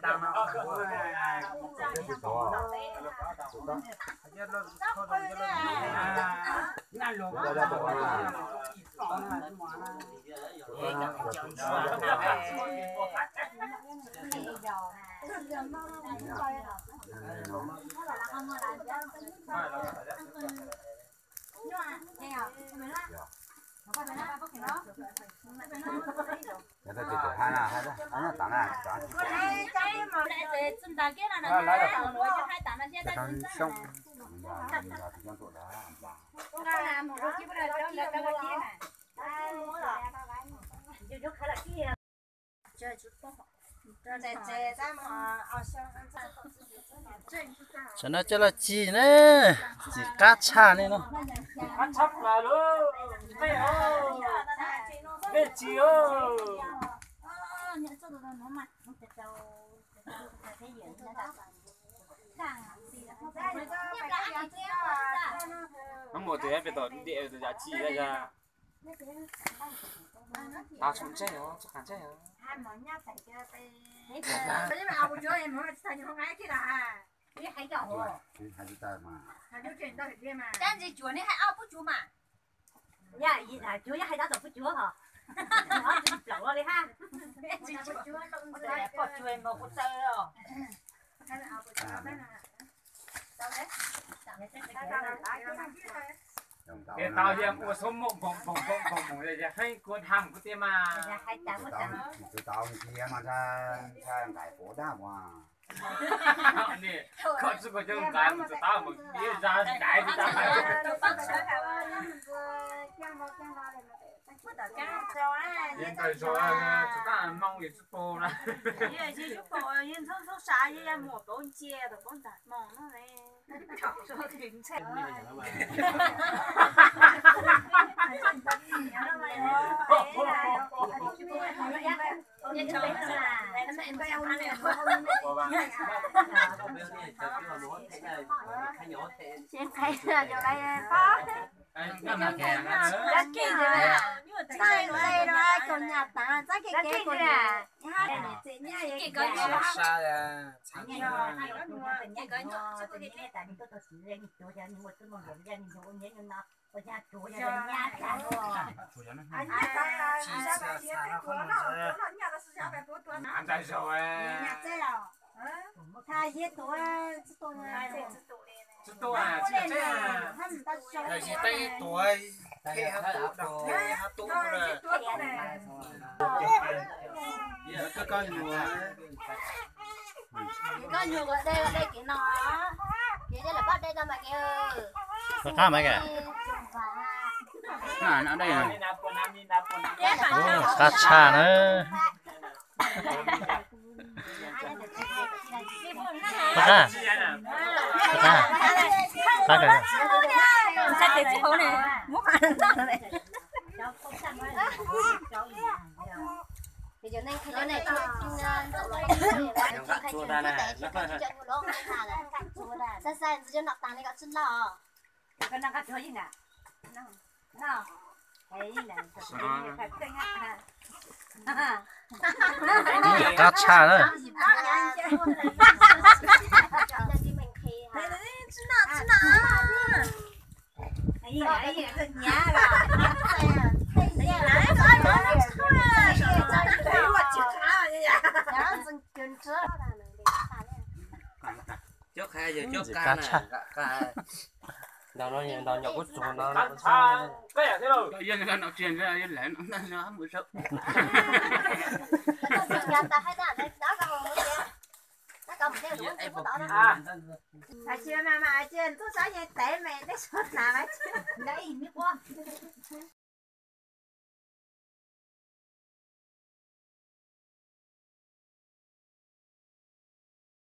Tam no coj los ci ne, ci qab tshaj ne no. Nws mus tus pem tom diam tus yam ci a. Tau tsoom ntseeg os, tsoom qab ntseeg os. Tab ntsis cuav nej hais ob pub cuav mas. Cuav yog hais tab tom pub cuav hos. Plaum li hab. Poj cuav mas kuv taw os. Ces tau yog ua xub mom npoos npoos npoos npoos mus yog heeb kuv dham kuv tiag mas. Koj tsis koj cov nqaij mus txog tau mus ib zaj nqaij tsis tau. Yeej tawg zog tsis tab moo yus tsis pom na. Yus tsis pom yus ntxhub ntxhub sav yus yog mus pauv ntsia tom pauv ntag moo no. Tsis tuaj, tsis tuaj, tsis tuaj. Koj nyuag ua dej ua dej kev no, kev dej lawm pab dej tau mas kev. Qab mas kev. Qab tshaj na. Qab, qab, qab. Sai sai ntxiv cov nom tas li kom tsis loj. Qab tshaj na. Cov qab yog cov qab na, qab ntaus no ntaus nyom kuj tsuag no.